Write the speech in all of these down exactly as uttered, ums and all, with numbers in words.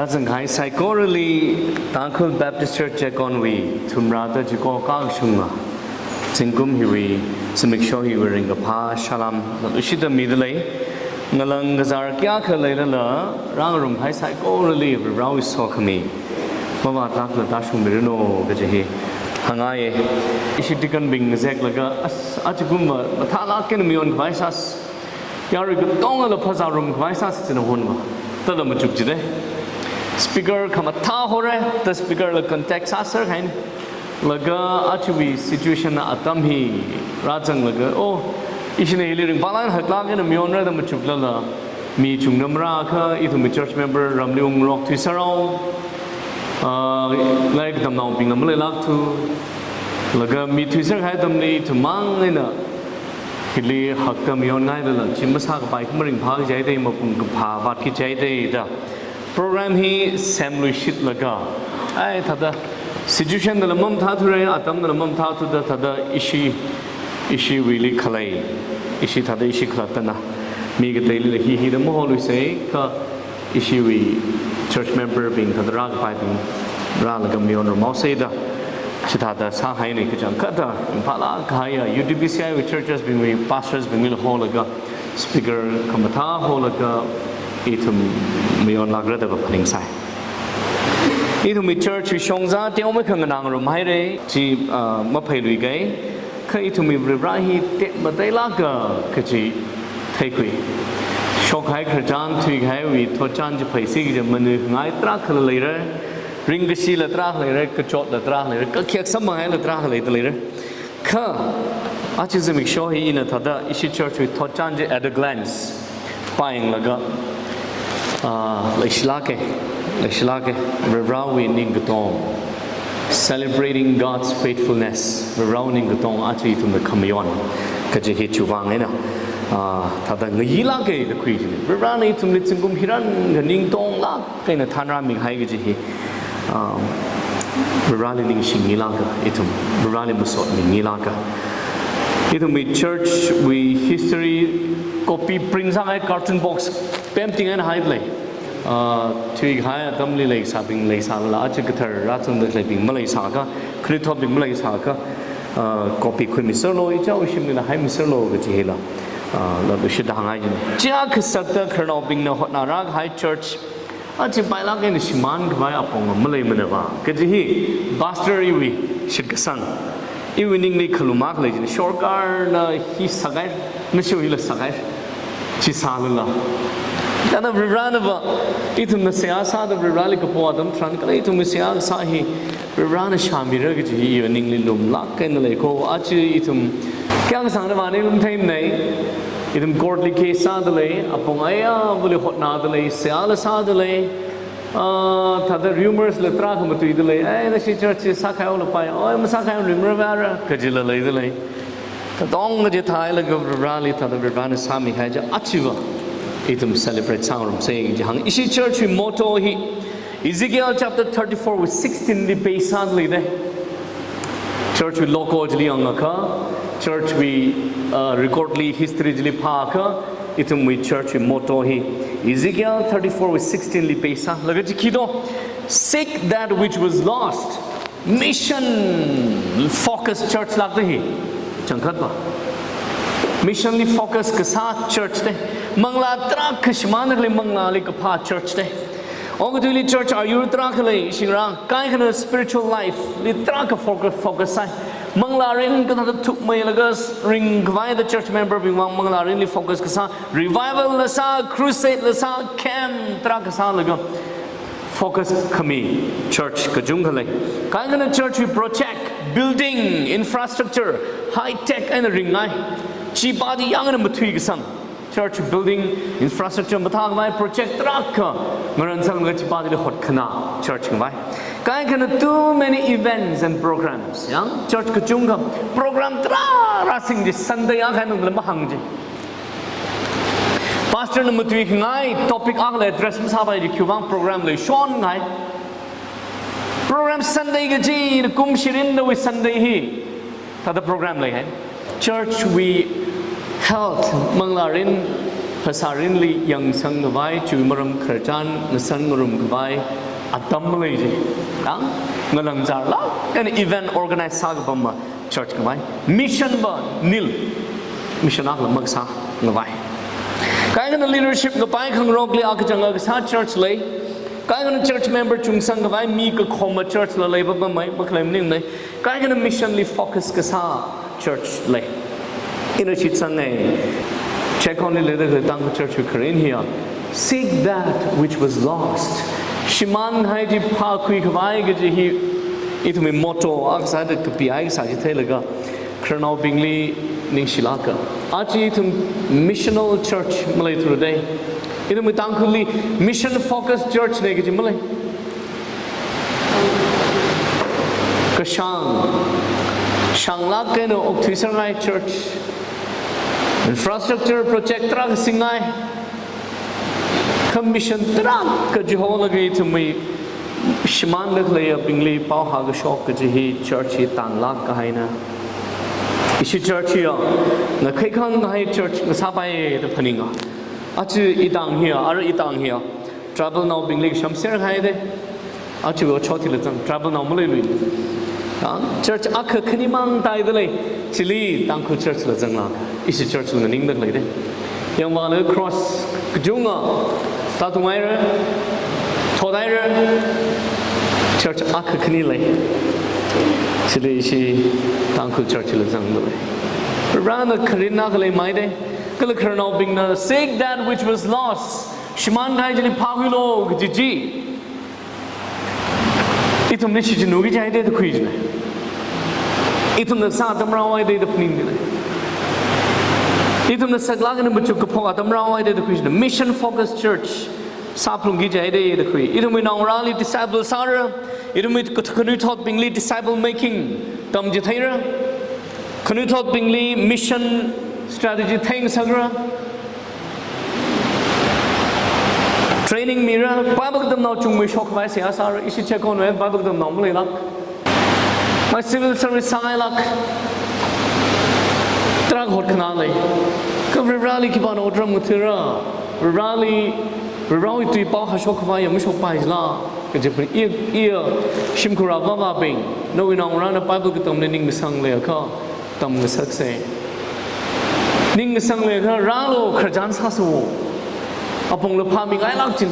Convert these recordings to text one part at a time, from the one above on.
Zangkahai saikorali Tangkhul Baptist Church Yangon wui thumrada chiko kashunga zingkum hiwui, zimiksho hiwui ringkaphā salam nali shida midalei. Ngalang kazār kayākha leilala, rāngarumhai saikorali Varewui sokhami mavātlākla tāshungmiranu kaji hi hāngngaiye. Ishi deaconbing ngazeklaga, as, achikumva mathālāk eina mayonkhavai sāsa, yarui katongala phazārum khavai sāsa china honva, thāda machuk jide. Speaker khamathā hore, thāda speakerla contact sāser kahaina. Laga achiwui situation na atam hi rāzanglaga, oh, ishina hili ringphālāk eina haklāk eina mayonra da machuklala, mi chungna marākha, ithumwui church member ramli ungrok thuiserrao, ah, lairik tamnaobingla maleilākthu, laga mi thuiser kahai atamli ithum mang eina hili hakda mayonngailala, chi masākapai kha maringphāki jihaide, mapung kaphā vātki jihaide da program hi semluishitlaga, ai, thāda situation nala mamathāthura, atam nala mamathāthuda, thāda ishi, ishiwuili khalei, ishi thāda ishi khalattana mi kateilila hi hida maholuisei, kha ishiwui church memberbing thāda rākapaibing rālaga mayonrumhaosei da, chithāda sāhaina. Kachangkhatta ringphālāk kahaiya U T B C I wui churchesbingwui pastorsbingwuila holaga, speaker khamathā holaga, ithum mayonlākra da phaningsai. Ithumwui church wui shongza teomeikha nganāngarumhaire, chi, ah, mapheiluikai. Kha ithumwui Varivara hi tekmateilāka kaji theikhui. Shokkahai khararchan, thuikahaiwui thotchan chi pheisi kaji manui ngai tarākhala leira, ringkashila tarākha leira, kachotla tarākha leira, kakhayak samphanghaila tarākha leida leira. Kha, aja zimiksho hi ina thāda ishi church wui thotchan chi at a glance pāyanglaga, ah, leishilāke, leishilāke, Varivarawui ningkatong, celebrating God's faithfulness, Varivarawui ningkatong aja ithumna khamayon kaji hi chiwuivang eina, ah, thāda ngayilāke da khui jine. Varivarana ithumli zingkum hiran khaningtonglāk eina thanrāmihai kaji hi, um, Varivarali ningshimilāka, ithum Varivarali masotmilāka. Ithumwui church wui history copy print sāngai carton box pemting eina haidalei. Uh, thuikahai atamli leisābing leisālala, aja kathar rāzangda khaleibing maleisākha, khanuithotbing maleisākha, uh, copy khuimiserlu, ichao ishimlila haimiserlu kaji hila, uh, laluishitda hāngngai jine. Chiakha sakta khararnaobingna hotnarākahai church aja pailāk eina shimānkhavai apong maleimanava kaji hi pastor iwui shitkasang, iwui ningli khalum akha lei jine. Sorkarna hi sāngai, nashiwui hila sāngai, chi sālala, thāda Varivaranava ithumna seihā sāda Varivarali kapo atam tharan kala ithumwui seihā kasā hi Varivarana shāmira kaji hi iwui ningli lumlāk eina lei ko. Aja ithum kayākha sāngnava ningli lumtheimanei. Ithum courtli case sādalei, apong ayāvali hotnādalei, seihāla sādalei, ah, thāda rumorsla tarākha matuidalei, ai, nashi church chi sākhaihaolapai, oi, masākhaihaora, rimra vāra kajila leidalei. Katonga chi theilaga Varivarali thāda Varivarana sāmihai chi ajava ithum celebrate sāngarumsei kaji hānga. Ishi church wui motto hi Ezekiel chapter thirty-four wui sixteen li base sāda leidei. Church wui logo chili yangakha, church wui, uh, record li, history chili phāakha, ithumwui church wui motto hi Ezekiel thirty-four wui sixteen li base sālaga chi khi do, "Seek that which was lost." Mission focus church lākda hi. Changkhatva mission li focus kasā church te. Manglā tarākha shimānda khalei manglāli kaphā church te. Okathuili church ayur tarākha lei, shingrang, kaikhana spiritual life li tarākha focus, focus sāi. Manglārin kathāda thukmeilaga ringkhavai da church memberbing vang manglārinli focus kasā, revival la sā, crusade la sā, camp tarākha sālaga focus khami church kachungkha lei. Kaikhana church wui project, building, infrastructure, high tech eina ringngai. Chipāli yangna mathuikasang. Church building, infrastructure mathākhavai project tarākha ngaransanglaga chipāli hotkhanā church ngavai. Kaikhana too many events and programs. Yang church kachungkha program tarā rāsing chi Sunday akha eina lama hāng chi. Pastor na matuikhangai topic akha la address masāpai chi khiwuivang program leishonngai. Program Sunday kaji na kum shirin dawui Sunday hi thāda program leihai. Church wui health, manglārin phasārinli yangsang khavai, chiwui maram khararchan ngasan ngarum khavai atam malei chi. Dang, ngalangzarlāk eina event organize sākapam ma church khavai. Mission va nil. Mission akhala makasā khavai. Kaikhana leadership kapai khangarokli akachang akasā church lei. Kaikhana church member chungsang khavai mi kakhoma church la leipapamei, makhalei maningnei. Kaikhana mission li focus kasā church lei. Ina shitsanga. Check on leader Tangkhul church who karen here. Seek that which was lost. Shimānkahai chi phākhui khavai kaji hi ithumwui motto akha sāda kapihai kasā chi theilaga khararnaobingli ningshilāka. Aja ithum missional church maleithura dei. Ithumwui Tangkhulli mission focused church nei kaji malei. Kashāng, shānglāk eina okthuiserhai church, infrastructure project tarākha singhai, kha mission tarākha chiholaga ithumwui shimānda khaleiyabingli pao hākashok kaji hi church hi tanglāk kahaina. Ishi church hiya ngakhai khangahai church ngasāpai da phaninga. Aja itang hiya, ara itang hiya tribal naobingli shamser haide. Aja otshot hila zang, tribal nao maleilui. Dang, church akha khanimang taida lei, chili Tangkhul church la zangla, ishi church la nganingda leide. Yangvāla cross kachunga tātunghaira, thothaira, church akha khani lei. Chili ishi Tangkhul church la zangda lei. Rana kharinna khalei maide, kala khararnaobingna seek that which was lost. Shimānkahai chili phākhuilu kaji chi. Ithumli shichinungki jihaide da khui jina. Ithumna sā atam rāhaide da phaningda lei. Ithumna saklāk eina machuk kaphok atam rāhaide da khui jina. Mission focused church sāphalungki jihaide da khui. Ithumwui naongarāli disciple sāra. Ithumwui khanuithotbingli disciple making tamchitheira. Khanuithotbingli mission strategy theingasakra. Training mira, Bible katamnao chungmei shok khavai seihā sāra, ishi check on wui Bible katamnao maleilāk. Mai civil service sāngailāk. Tarākha hotkhanā lei. Kha Varivarāli khipāna otram ngathara, Varivarāli, Varivarāwui tui pao hāshok khavai ya mashokpai jila. Kaji phaning, iya, iya, shimkhur avāvabing, nawui naongarāna Bible katamli ning masang leiakha, tamngasaksa. Ning masang leiakha, rālu khararchan sāsa. Apongla phāmingailāk jin.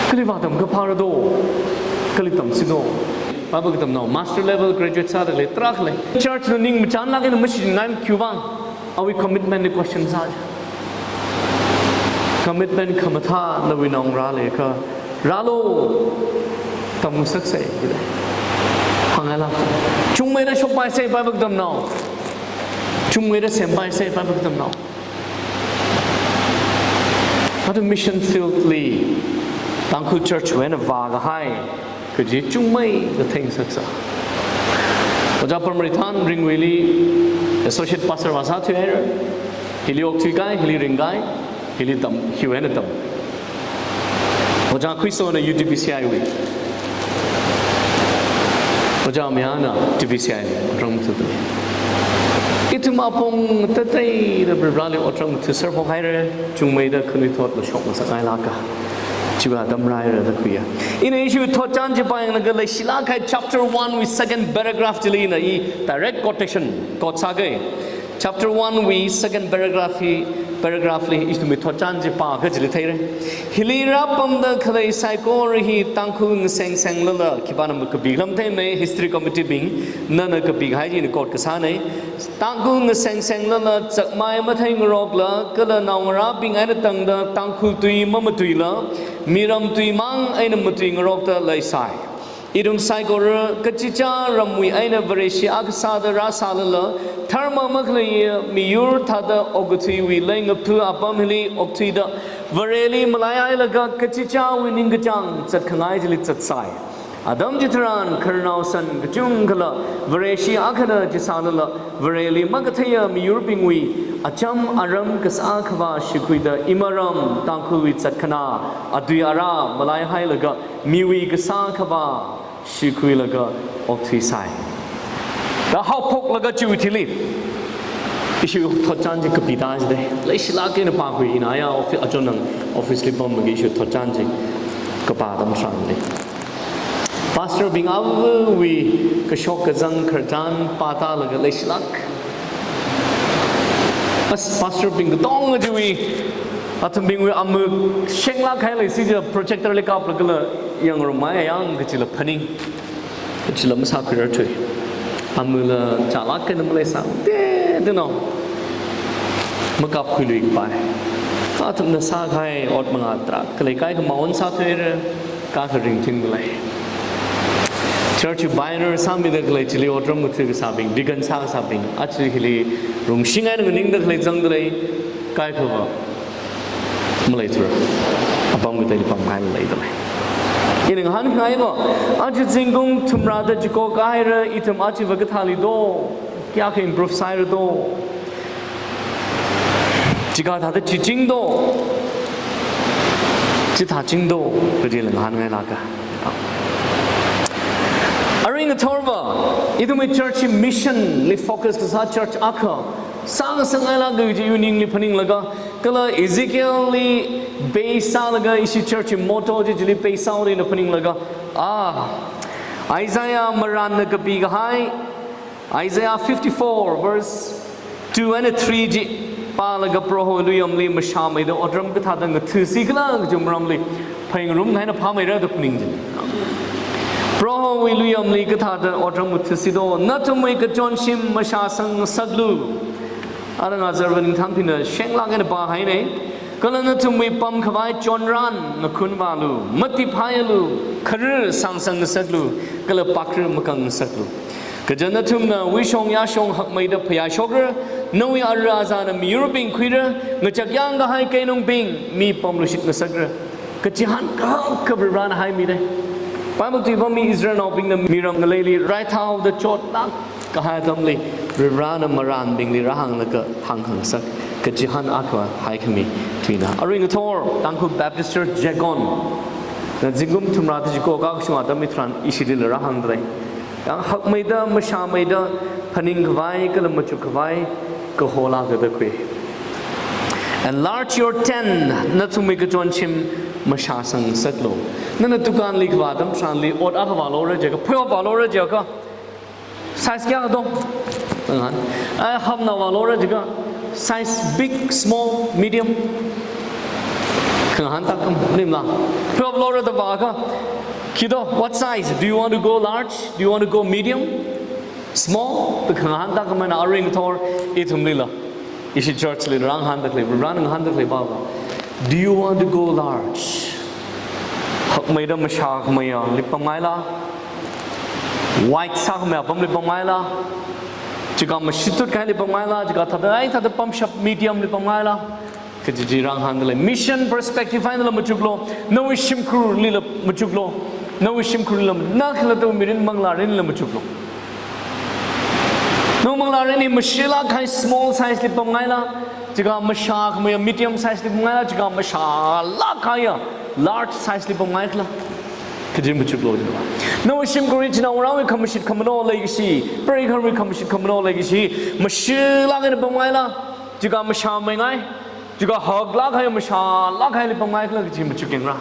Kali vātamkha phāra do, kali tamsi do. Bible katamnao master level, graduate sāda lei, tarākha lei. Church na ning machānlāk eina mashingai khiwuivang, awui commitment li question sā. Commitment khamathā nawui naongarā leiakha, rālu, tamngasaksa. Hāngngailāk. Chungmeida shokpaisa Bible katamnao. Chungmeida sempaisa Bible katamnao. Athum mission field li Tangkhul church wui eina vākahai kaji chungmeida theingasaksa. Ojā Parmarithang Ringwuili associate pastor vāsāthuihaira. Hili okthuikai, hili ringkai, hili tam, hiwui eina tam. Ojā Khuisona U T B C I wui. Ojā Mayana T B C I li otram ngathāda lei. Ithum apong tateida Varivarāli otram ngathāser phokhaira, chungmeida khanuithotla shokngasakngailāka. Chiwui atam rāhaira da khuiya. Ina ishi thotchan chi pāyanglaga leishilāk kahai chapter one wui second paragraph chili ina i direct quotation quote sāga. Chapter one wui second paragraph hi, paragraph li ithumwui thotchan chi pāakha chili theira. Hili rāpamda khalei saikora hi Tangkhul ngasengsenglala, khipāna makapi khala matheimana, history committee bing nana kapikahai chi ina quote kasāna. Tangkhul ngasengsenglala, chakmai matheingarokla, kala naongarābing eina tangda Tangkhul tui mamatuila, miram tui mang eina matuingarokta leisai. Ithum saikora kachichā ramwui eina Vareshi akha sāda rāsālala, dharma makhaleiya miyur thāda okathuiwui leingaphā apam hili okthuida, Vareli malaihailaga kachichāwui ningkachāng zatkhangai chili zatsai. Atam chitharan khararnao san kachungkhala Vareshi akhana chisālala, Vareli makatheiya miyurbingwui acham aram kasā khavā shikhuida imaram Tangkhulwui zatkhanā, atui ara malaihailaga, miwui kasā khavā shikhuilaga okthuisai. Da haophoklaga chiwui thili Ishi thotchan chi kapida jide. Leishilāk eina pākhui ina ya offi-, achonang office li pamlaga ishi thotchan chi kapā atam tharanli, pastor bing awui kashok kazang khararchan pātālaga leishilāk. As pastor bing katonga chiwui, athumbingwui amuk shenglāk kahai leisi chi projector li kaplagala yangrumai yang kachila phaning. Chila masākhuirarthui. Amula chālāk eina maleisang. Te, te no. Makapkhuilui kapai. Athumna sākahai ot mangā tarākha lei, kaikha maon sāthuira, kaikha ringting lei. Church banner sāmida khalei chili otram ngathā kasābing, deacon sā kasābing, aja hili rungshingai nganingda khalei zangda lei, kaikhava maleithura. Apam kateili pamngai maleida lei. Ina ngahānngai mo, aja zingkum thumrāda chiko kahaira, ithum ajava kathāli do, kayākha improve sāhaira do. Chikathāda chiching do, chithāching do, kajila ngahānngailāka. Arui ngathorva, ithumwui church hi mission li focus kasā church akha sāngasakngailāka kaji iwui ningli phaninglaga, kala Ezekiel li base sālaga ishi church hi motto chi chili base sāhaora da phaninglaga, ah, Isaiah marānna kapi kahai, Isaiah fifty-four verse two and three chi pālaga Prohowui luiyamli mashāmeida otram kathāda ngathāsi khala kaji maramli phaningngarum kahaina phāmeira da phaning chi. Prohowui luiyamli kathāda otram ngathāsi do, nathumwui kachonshim mashāsangngasaklu. Ara ngazarva ningthang phina shenglāk eina pāhaina. Kala nathumwui pamkhavai chonran ngakhunvālu, matiphaialu, kharar sangsangngasaklu, kala pakra makangngasaklu. Kaja nathumna wuishong yāshong hakmeida phayāshokra, nawui ara azāna miyurbing khuira, ngachak yāngkahai keinungbing mi pamluishitngasakra. Kachihān kahak akha Varivarana haimida. Bible tui pammi Israelnaobingna miram ngaleili raithaoda chotlāk kahai atamli, Varivarana marānbingli rāhānglaga hāngkhangasak kachihān akha haikhami tuina. Arui ngathor Tangkhul Baptist Church Yangon na zingkum thumrāda chiko kakashung atam hitharan ishilila rāhāngda lei. Yang hakmeida, mashāmeida, phaningkhavai kala machukkhavai kaholāka da khui. Enlarge your tent, nathumwui kachonshim mashāsangngasaklu. Nana dukanli kavā atam tharanli ot akha vālora jiakha, phayop vālora jiakha, size kayākha do? Khangahān. Ai, hamna vālora jiakha, size big, small, medium? Khangahān tākam, maningla. Phayop lora da vāakha, khi do, what size? Do you want to go large? Do you want to go medium? Small? Da khangahān tākam eina arui ngathor ithumlila, ishi church li rāngahānda khalei, rāngahānda khalei pava, do you want to go large? Hakmeida mashākhameiali pamngaila? Wide sākhamei apamli pamngaila? Chika mashitut kahaili pamngaila? Chikathāda, ai, thāda pamshap medium li pamngaila? Kaji chi rāngahānda lei. Mission perspective einala machuklu. Nawui shimkhurlila machuklu. Nawui shimkhurlila, na khalatta mirin manglārinla machuklu. Nawui manglārin hi mashilāk kahai small size li pamngaila? Chika mashākhameiya medium size li pamngaila? Chika mashālāk kahaiya large size li pamngaikhala? Kaji machuklu jina. Nawui shimkhur hi chinaongarāwui khamashit khamano leikashi, preigahārwui khamashit khamano leikashi mashilāk eina pamngaila? Chika mashāmeingai, chika haklāk kahai, mashālāk kahaili pamngaikhala kaji machukyangra.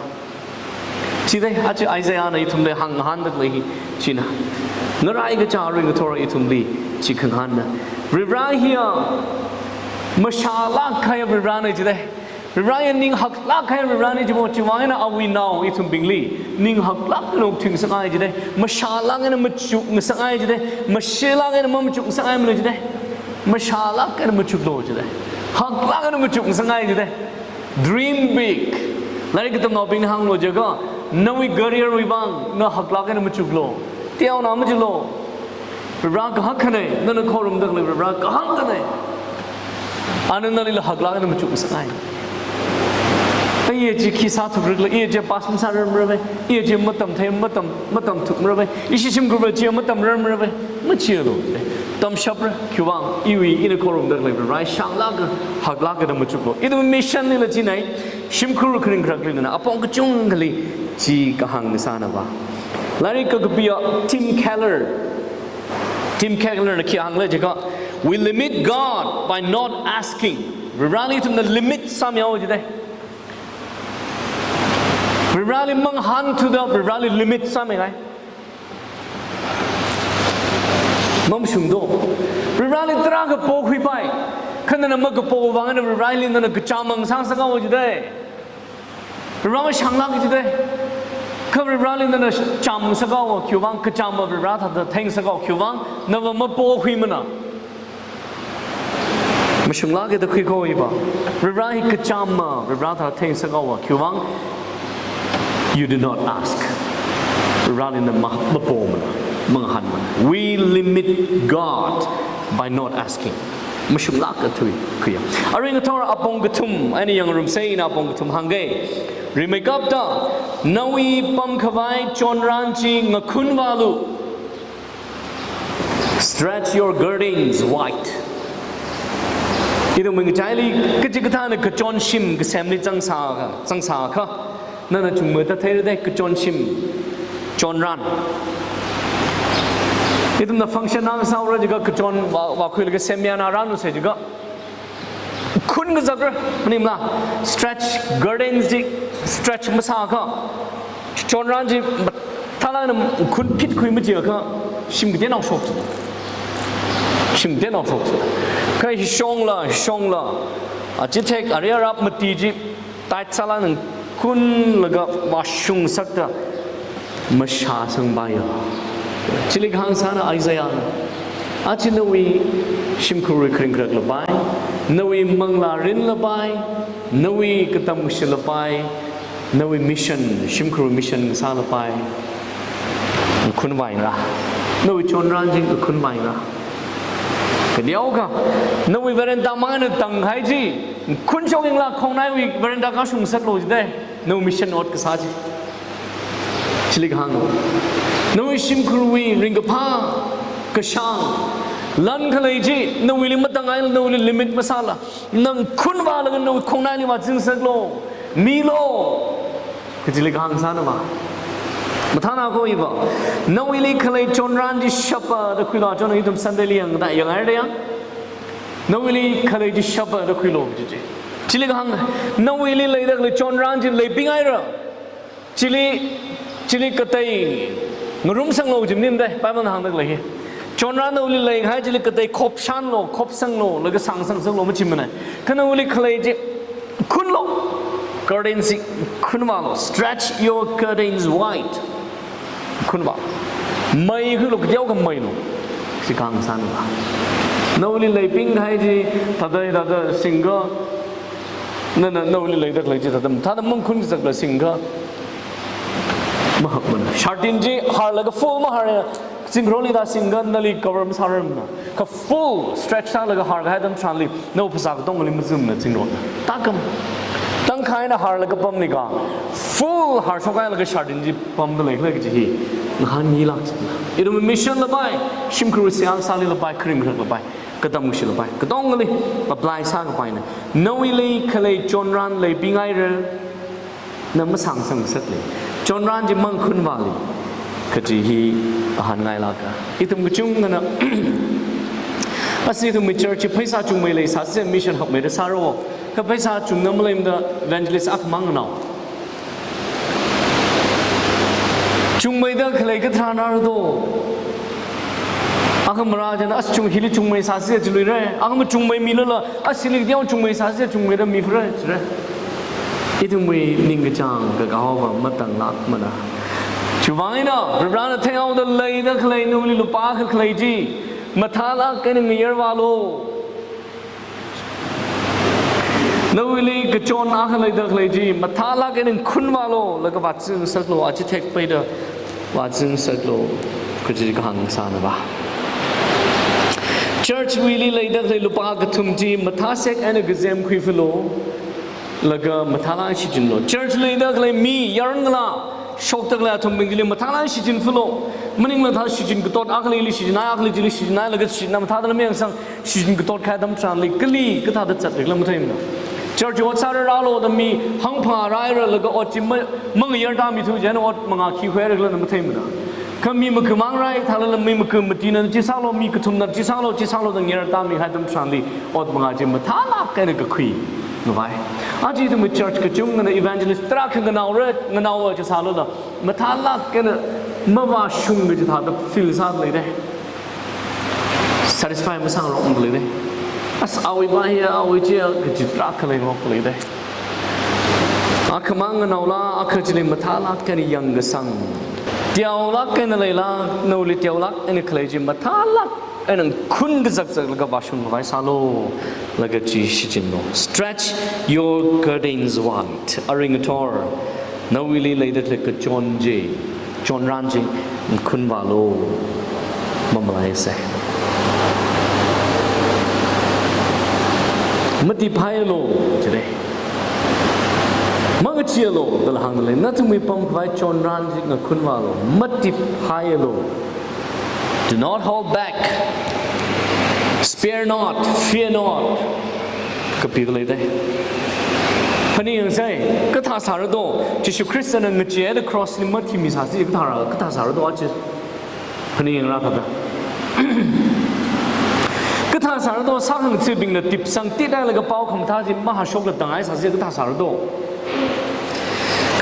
Chithāda, aja Isaiahna ithumli hāngngahānda khalei hi china. Ngarai kachā arui ngathor ithumli chi khangahānna. Varivara hiya mashālāk kahaiya Varivarana jida. Varivarana ning haklāk kahaiya Varivarana jimo, chiwui vang eina awui nao ithumbingli ning haklāk eina machukthuingasakngai jida. Mashālāk eina machukngasakngai jida. Mashilāk eina mamachukngasakngaimana jida. Mashālāk eina machuklu jida. Haklāk eina machukngasakngai jida. Dream big. Lairik katamnaobingna hānglu jiakha, nawui career wui vang na haklāk eina machuklu. Teohaoda machilu. Varivara kahak akhana, nana khorumda khalei Varivara kahak akhana. Ana nalila haklāk eina machukngasakngai. Iye chi khi sāthukrikla, iye chi pass masārarmara vai, iye chi matamthei, matam, matamthukmara vai, ishi shimkhurva chi matamrarmara vai, machialu. Tamshapra, khiwuivang, iwui, ina khorumda khalei Varivara shānglāka, haklāka da machuklu. Ithum mission lila china, shimkhur kharing kharakli nana, apong kachungkhali chi kahāng ngasāna va. Lairik kakapiya Tim Keller. Tim Kellerna khi hāngla jiakha, We limit God by not asking. Varivarali ithumna limit sāmihaowa jidalei. Varivarali mangahānthuda Varivarali limit sāmingai. Mamashungdo. Varivarali tarākha pokhuipai. Kha nana makapo vang eina Varivarali nana kachāmma sāngasakhaowa jidalei. Varivara shānglāk jidalei. Kha Varivarali nana chāmngasakhaowa, khiwuivang kachāmma Varivara thāda theingasakhaowa, khiwuivang nava mapokhuimana. Mashunglāka da khuikho iva. Varivara hi kachāmma Varivara thāda theingasakhaowa, khiwuivang you did not ask. Varivarali nana ma-, mapomana, mangahānmana. We limit God by not asking. Mashunglāka thui khuiya. Arui ngathor apong kathum eina yangngarumsa, ina apong kathum hāngga. Rimeikapta, nawui pamkhavai chonran chi ngakhunvālu. Stretch your girdings wide. Ithumwui ngachaili kachikathāna kachon shim kasemli zangsākha, zangsākha, nana chungmeida theira dei, kachon shim, chonran. Ithumna function akha sāra jiakha kachon vā, vākhuilaga semmiya na ranu se jiakha, khunkazakra, maningmala? Stretch, girdings chi stretch masākha, chonran chi mathālāk eina khunphit khui majiakha, shim kateonao shok. Shim kateonao shok. Kha hishongla, hishongla, a, chithek ari arap mati chi tight sālāk eina khunlaga vāshungsakta mashāsangpaiya. Chili kahāng sāna Isaiahna. Aja nawui shimkhurwui kharing kharak lapai, nawui manglā rin lapai, nawui katamkashi lapai, nawui mission, shimkhurwui mission sālapai ngakhunvāingra. Nawui chonran chi ngakhunvāingra. Kateokha, nawui veranda mangna tanghai chi, ngakhunshok yangla khongnaiwui veranda kashungsaklu jidalei, nawui mission ot kasā chi. Chili kahāng, nawui shimkhurwui ringkaphā, kashāng, lan khalei chi, nawuili matanghai, nawuili limit masāla, nana khunvālaga nawui khongnaili vāzingsaklu, milu. Kachili kahāng sāna va. Mathāna kho iva. Nawuili khalei chonran chi shapa da khuilu, chon ithum Sunday li yangda, yanghaida yang. Nawuili khalei chi shapa da khuilu, chi chi. Chili kahāng, nawuili leida khalei chonran chi leipinghaira. Chili, chili katei ngarumsanglu jim nim dei, Bible na hāngda khalei hi. Chonran nawuili leikahai chili katei khopshanlu, khopsanglu, laga sāngsangsaklu machimana. Kha nawuili khalei chi khunlu. Curtains chi khunvālu. Stretch your curtains wide. Khunvā. Meikhuilu, kateokha meilu. Chi kahāng sāna va. Nawuili leipingkahai chi, thāda, thāda singkha, nana, nawuili leida khalei chi thāda, thāda mangkhunsakla singkha, mahakmana. Shartin chi harlaga full mahar, zingkharoli da singkha nali cover masārarmana. Kha full stretch sālaga harkahai atam tharanli, nawui phasā katongali mazimna zingrotna. Tākam. Tangkhaina harlaga pamli ka, full harshok hailaga shartin chi pamda leikhala kaji hi ngahānmilāk jina. Ithum mission lapai, shimkhur seihā kasāli lapai, kharing kharak lapai, katamkashi lapai, katongali apply sākapaina. Nawuili khalei chonran leipinghaira, na masāngsangsakli. Chonran chi mangkhunvāli. Kaji hi ahānngailāka. Ithum kachungkhana, aja ithumwui church chi pheisā chungmei leisāsa, mission hakmeida sāra. Kha pheisā chungda maleimada evangelist akhamang nao. Chungmeida khalei katharan rāra do. Akha marā china, aja chung hili chungmei sāsa chiluira. Akha machungmei milala, aja hili kateokha chungmei sāsa, chungmeida mifura, chira. Ithumwui ningkachāng kakahaova matanglākmana. Chiwuivang eina, Varivarana theihaoda leida khalei nawuili lupā akha khalei chi, mathālāk eina ngayarvālu. Nawuili kachon akha leida khalei chi, mathālāk eina khunvālu, laga vāzingsaklu, aja thekpeida vāzingsaklu, kaji kahāng sāna va. Church wuili leida khalei lupā kathum chi, mathāsek eina kazem khuifalu, laga mathālāk shichinlu. Church leida khalei mi, yaron ngalā, shokda khalei athumbing chili mathālāk shichinfalu. Maningla thā shichin katot akhali, shichin ai akhali chili shichin ai, laga shichin ai mathāda lam yangsang, shichin katot kahai atam tharanli kali kathāda zatlikhala matheimana. Church ot sāra rālu da mi hangphā rāhaira laga ot chi ma, mangayarda mithu china ot mangā khi khuihaira khala matheimana. Kha mi makamang rai, thālala mi makamati na chi sālu, mi kathum na chi sālu, chi sālu da ngayurda mihai atam tharanli, ot manga chi mathālāk eina kakhui ngavai. Aja ithum church kachungana evangelist tarākha nganaora, nganaowa chi sālala, mathālāk eina mavāshunga chithāda feel sāda leida. Satisfy masāngarokda leida. As awui vā hi, awui chi kaji tarākha leirokda leida. Akhamang nganaola, akha chili mathālāk eina yangkasang. Teolāk eina leila, nawuili teolāk eina khalei chi mathālāk eina khun kazakzaklaga vāshung khavai sālu, laga chi shichinlu. Stretch your girdings wide. Arui ngathor, nawuili leida khalei kachon chi, chonran chi, khunvālu. Mamalaisa. Matiphalu, jire. Mangacheealu, dala hāngda lei, nathumwui pamkhavai chonran chi ngakhunvālu. Matiphalu. Do not hold back. Spare not, fear not. Kapida leida. Phaningyangsa, kathā sāra do, Jishu Khristana ngacheehaida cross li mathimi sāsi, kathā ra, kathā sāra do, aja. Phaningyang ra thāda. Kathā sāra do, sākhangathabingna tipsang titailaga pao khamathā chi mahāshokla tangai sāsi, kathā sāra do.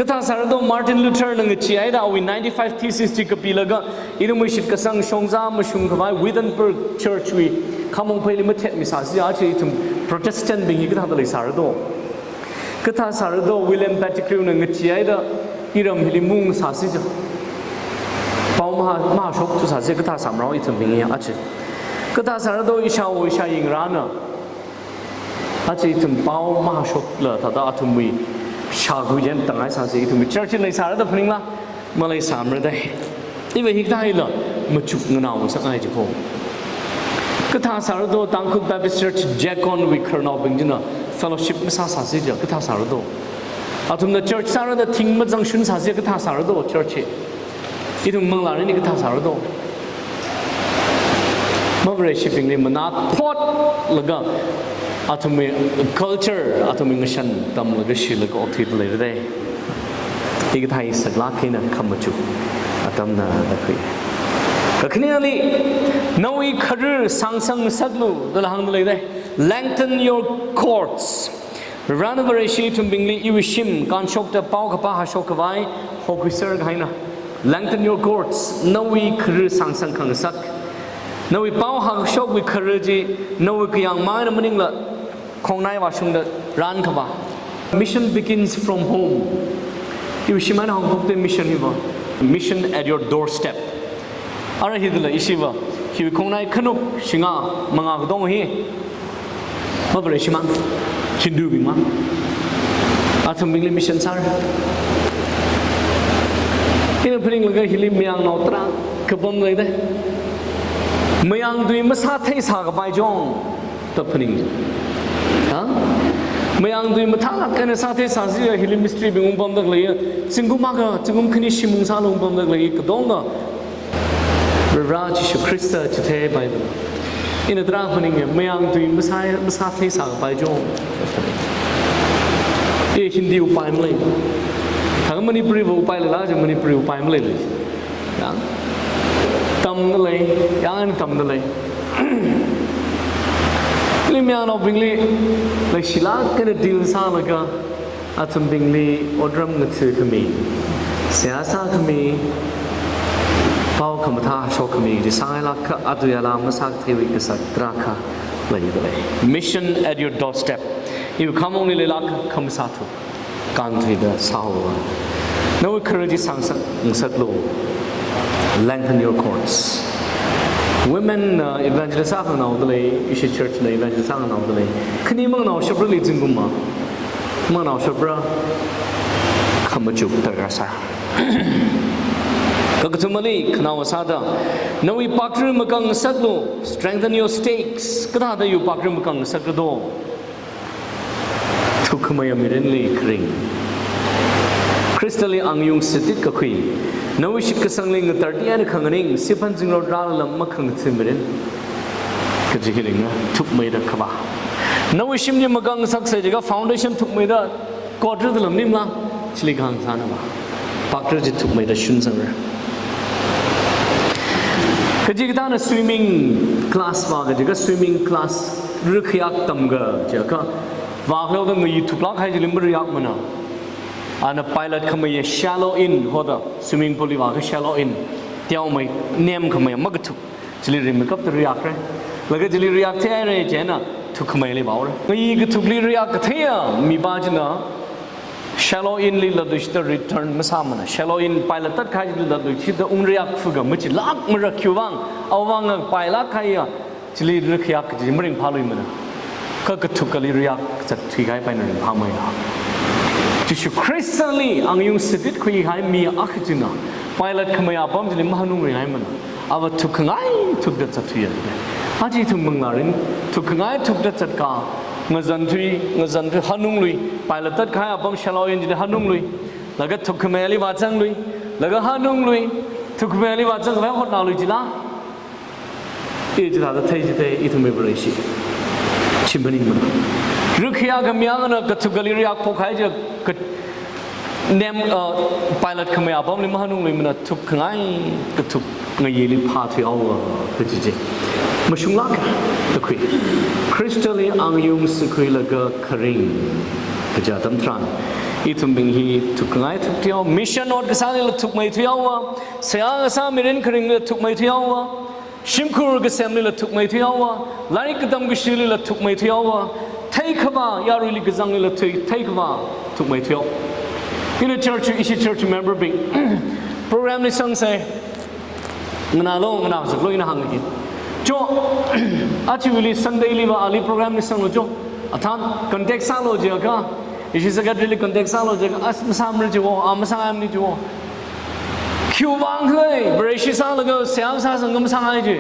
Kathā sāra do, Martin Luther na ngacheehaida awui ninety-five thesis chi kapilaga, ithumwui shitkasang shongza mashung khavai Wittenberg Church wui khamong pheili mathetmi sāsi, aja ithum Protestant bing hi kathāda leisāra do. Kathā sāra do, William Pettigrew na ngacheehaida iram hili maung sāsi ja. Pao maha, mahāshokthu sāsi, kathā sāmarao ithumbing hi aja. Kathā sāra do, ishāwo ishāyingrana. Aja ithum pao mahāshokla thāda athumwui shākhuiyan tangai sāsi, ithumwui church leisāra da phaningla, maleisāmara da. Iva hikathā hila machuk nganao ngasakngai jiko. Kathā sāra do, Tangkhul Baptist Church Jaconwui khararnaobing china fellowship masāsāsi ja, kathā sāra do. Athumna church sāra da thing mazangshun sāsi, kathā sāra do, church hi. Ithum manglā rini kathā sāra do. Mavareshibingli manāthotlaga athumwui culture, athumwui ngashan tamlaga shilaga okthuida leira da. Hikathā hi saklāk eina khamachuk atamna da khui. Kakhaneli, nawui kharar sāngsang ngasaklu, dala hāngda leida. Lengthen your cords. Varena Vareshi ithumbingli iwui shim kānshokta pao kaphā hāshok khavai hokhuiser kahaina. Lengthen your cords, nawui kharar sāngsang khangasak. Nawui pao hāngshokwui kharar chi, nawui kayāngmang eina maningla, khongnai vāshungda rān khavā. Mission begins from home. Iwui shim eina hāngphokta mission hiva. Mission at your doorstep. Ara hithāla ishiva, hiwui khongnai khanuk, shinga, manga katong hi. Mavareshimang, Hindubingmang. Athumbingli mission sāra. Ina phaninglaga hili mayangnao tarākha pamlei da. Mayang tui masātheisā kapai chong. Da phaning. Ha? Mayang tui mathālāk eina sātheisāsi, hili mystery bing ungpamda khalei. Zingkum akha, zingkum khani shim ungsāla ungpamda khalei, katonga. Varivara Jishu Khrista chitheipai da. Ina tarā phaninga, mayang tui masā, masātheisā kapai chong. E Hindi upai malei. Thang Manipuri va upai leila, je Manipuri upai maleilei. Yang tamda lei, yang tamda lei. Hili mayangnaobingli, leishilāk eina deal sālaga, athumbingli otram ngatha̱khami, seihā sākhami, pao khamathā shokkhami, chi sāngailāk akha, atuiyala masākatheiwui kasak tarākha leida lei. Mission at your doorstep. Iwui khamongli leilāk akha masāthu. Kānthuida sāhaowa. Nawui kharar chi sāngsak, ngasak lo. Lengthen your cords. Women, uh, evangelist akha naoda lei, ishi church na evangelist akha naoda lei. Khani manganao shapra li zingkum ma. Manganao shapra khamachuk darkar sāi. Kakathumali, khanaowa sāda, nawui pakri makang ngasak lo, strengthen your stakes. Kathāda iwui pakri makang ngasak lo do. Thukkhameiya mirinli kharing. Khristali angayung sitit kakhui. Nawui shitkasangli ngatar tiyan khanganing, siphan zingrot rāla lam makhangatha mirin. Kaji kharing na, thukmeida khavā. Nawui shimli makang ngasak sai jiakha foundation thukmeida, kotra da lam nimla, chili kang sāna ba. Pakra chi thukmeida shun sangra. Kachikathāna swimming class vā kaji kha swimming class rikhayak tamkha jiakha, vākhaoda ngayi thuklāk kahai chili mariyakmana. Ana pilot khameiya shallow end hoda, swimming pool li vākha shallow end, teomei nemkhameiya makathuk, chili rimeikapta riyakra. Laga chili riyak theihaira chieina thukkhameili vāhaora. Ngayi kathukli riyak katheiya mipā china shallow end li latluishida return masāmana. Shallow end pilot tat kahai chili latluishida ungriyak phuga machilākmara khiwuivang, awuivang pilot kahaiya chili rikhayak kaji maringphāluimana. Kha kathukkali riyak zatthui kahai paina ringphāmeiya. Jishu Khristali angayung saditkhui kahai mi akha china pilot khameiya apam chili mahanungringhaimana. Ava thukkhangai thukda zatthuiya. Aja ithum manglārin thukkhangai thukda zatkha, ngazanthui, ngazanthui hanunglui, pilot tat kahai apam shallow end chili hanunglui, laga thukkhameili vāzanglui, laga hanunglui, thukkhameili vāzangkhavai hotnālui jila. I chithāda thei chithei ithumwui Vareshi. Chi maningmana. Rikhayakha mi akhana kathukkali riyak phokhai chi ka nem, uh, pilot khameiya apamli mahanungluimana, thukkhangai kathuk ngayili phāthuihaowa kaji chi. Mashunglāka, takhui. Khristali angayung sākhuilaga kharing kaja atam tharan ithumbing hi thukkhangai thukthuihao, mission ot kasālila thukmeithuihaowa, seihā kasā mirin kharinglila thukmeithuihaowa, shimkhur kasemlila thukmeithuihaowa, lairik katam kashilila thukmeithuihaowa, theikhavā yaruili kazanglila thui, theikhavā thukmeithuihao. Ina church, ishi church member bing program li sangsa, nganālu, nganāzaklu ina hāngki. Cho, achiwuili Sunday liva ali program li sanglu cho. Athān contact sālu jiakha, ishi secretary li contact sālu jiakha, as masāmara jiwo, a masāmara jiwo. Khiwuivang khala, Vareshi sālaga seihā sāsang kha masāngai ji.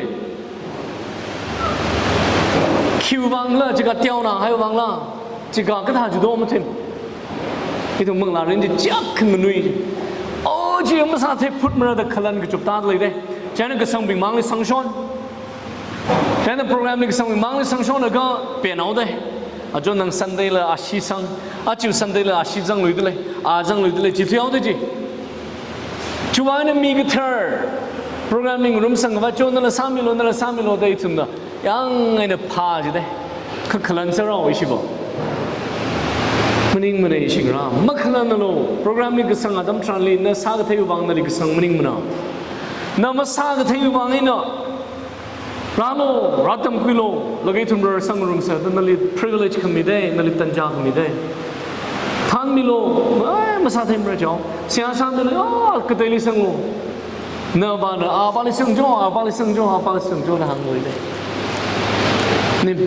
Khiwuivang khala, chika teonā haiwuivang la, chika kathā jido mathem. Ithum manglārin chi chiak khanganui. O, chi masātheiphutmara da khalan kachupta leida. Chieina kasangbing mangli sangshon. Chieina program li kasangbing mangli sangshonlaga penhaoda. Ajo nang Sunday la ashi sang, achiwui Sunday la ashi zangluida lei, a zangluida lei, chi thuihaoda chi. Chiwuivang eina mi kathar program li ngarumsangkhavai cho nala sāmilu, nala sāmilu da ithumna yang eina phā jida. Kha khalan sārao ishiva. Maningmana ishingra, makhalannalu, program li kasang atam tharanli na sākatheiwuivang nali kasang maningmana. Na masākatheiwuivang eina rālu, rātamkhuilu, laga ithum rarsang ngarumsa, da nali privilege khamida, nali tanja khamida. Thānmilu, ai, masātheimara cho. Seihā sāda lei, ah, kateili sanglu. Navāna, avāli sang cho, avāli sang cho, avāli sang cho, da hāngluida. Nim.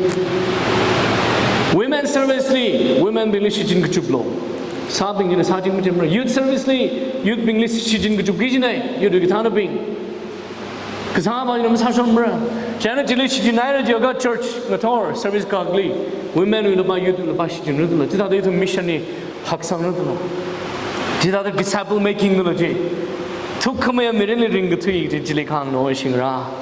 Women service li, women bingli shichin kachuplu. Sābing china sāching machimra. Youth service li, youth bingli shichin kachupki jina, youth wui kathānabing. Kasā pa ina masāshonmara. Chieina chili shichinhaira jiakha church ngathor service kakli. Women wuila pa, youth wuila pa shichinra dala. Chithāda ithum mission li haksangra dala. Chithāda disciple making dala chi. Thukkhameiya mirinli ringkathui chi chili kahāngna ishingra.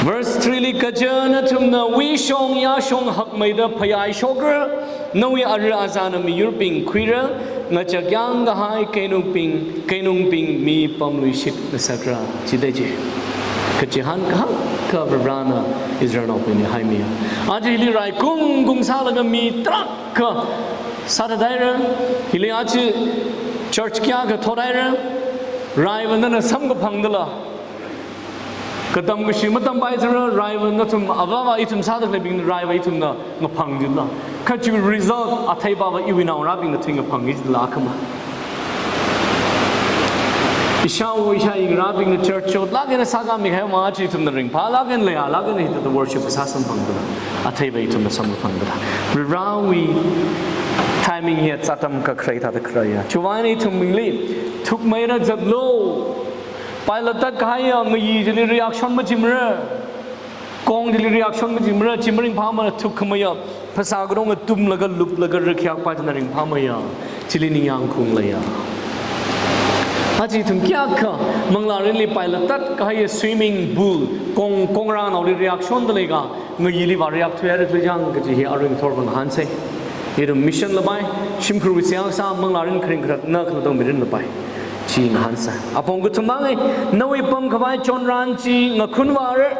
Verse three li kaja nathumna wuishong yāshong hakmeida phayāshokra. Nawui ara azāna miyurbing khuira, ngachakyang kahai keinungbing, keinungbing mipamluishit ngasakra, chida chi. Kachihān kahak kha Varena Israelnaobingli haimiya. Aja hili rai kungkung sālaga mi tarākha sāthathaira, hili aja church kayākha thothaira, raiva nana samkaphang dala. Katam kashi matampai thara, raiva nathum avāva ithum sāda khaleibing raiva ithumna ngaphang jila. Kha chi result athei pava iwui naongarābingna thui ngaphang jila khama. Ishāwo ishāyingarābingna church chotlāk eina sākāmi kahai ma chi ithumna ringphālāk eina leilāk eina hithāda worship sāsamphang jila. Atheiva ithumna samkaphang jila. Varewui timing hi atam kakharei thāda khareiya. Chiwuivang eina ithumbingli thukmeira zatlu. Pilot tat kahaiya ngayi chili reaction machimara. Kong chili reaction machimara, chi maringphāmana, thukkhameiya. Phasā katonga tumlaga luplaga rakhiakpa china ringphāmeiya. Chili ningyāng khaung leiya. Aja ithum kayākha manglārinli pilot tat kahaiya swimming pool, kong, kongrānaoli reaction da leika, ngayili vā react thuihaira khala jang kaji hi aruithorva ngahānsa. Ithum mission lapai, shimkhurwui seihā kasā, manglārin kharing kharatna khalatong mirin lapai. chi ngahānsai. Apong kathum mangai, nawui pamkhavai chonran chi ngakhunvāra,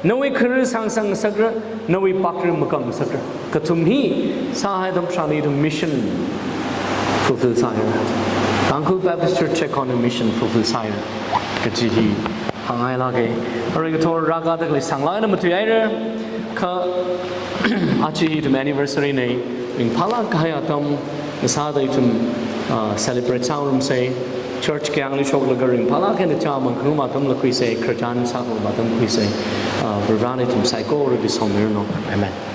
nawui kharar sāngasakra, nawui pakra makamsakra. Kathum hi sāhai atam tharan ithum mission fulfill sāhaira. Tangkhul Baptist Church Checkon mission fulfill sāhaira kaji hi hāngngailāka. Arui kathor rākada khalei sānglāk eina matuihaira. Kha aja hi ithum anniversary na, ringphālāk kahai atam sāda ithum, ah, celebrate sārumsa. Church kayāngli shoklaga ringphālāk eina chāmang khangarum atamla khuisa, khararchan sākhangarum atam khuisa. Ah, Varivarana ithum saikorali somiranu. Amen.